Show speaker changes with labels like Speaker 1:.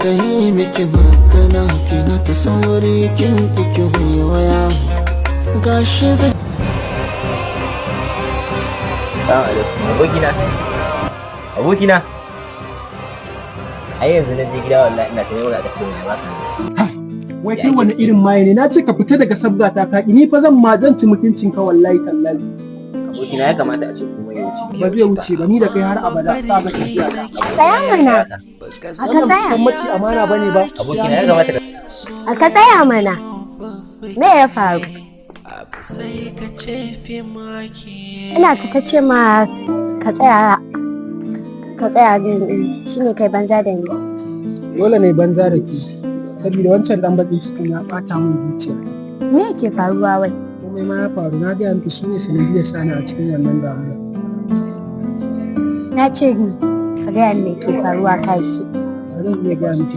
Speaker 1: Ta yi miki magana, kina ta sauri, kin ki waya, gashi zai
Speaker 2: Salamu alaikum, abokina. Abokina. Ai yanzu na je gida, wallahi ina ta neman aka ce mai baka.
Speaker 3: Wai kai wani irin maye ne? Na ce ka fita daga sabgata ka ni fa zan ma zan ci mutuncin ka, wallahi tallahi.
Speaker 2: Abokina, ya kamata a ce komai ya wuce.
Speaker 3: Ba zai wuce ba, ni da kai har abada, ka ga tafiya ta.
Speaker 4: Tsaya mana. A ka
Speaker 3: Wannan
Speaker 4: tsaya.
Speaker 3: san mace amana bane ba.
Speaker 2: Abokina, ya kamata ka
Speaker 4: A ka tsaya mana. Me ya faru? Ina ta ce ma ka tsaya, ka tsaya din shine kai banza da ni.
Speaker 3: Dole ne banza da ke, saboda wancan dan bakin cikin ya bata min zuciya.
Speaker 4: Me yake faruwa wai?
Speaker 3: Komai ma ya faru, na gaya miki, shine sanadiyar sani a cikin wannan damuwa.
Speaker 4: Na ce ni ka gaya min me ke faruwa, ka ki.
Speaker 3: Ba zan iya gaya miki.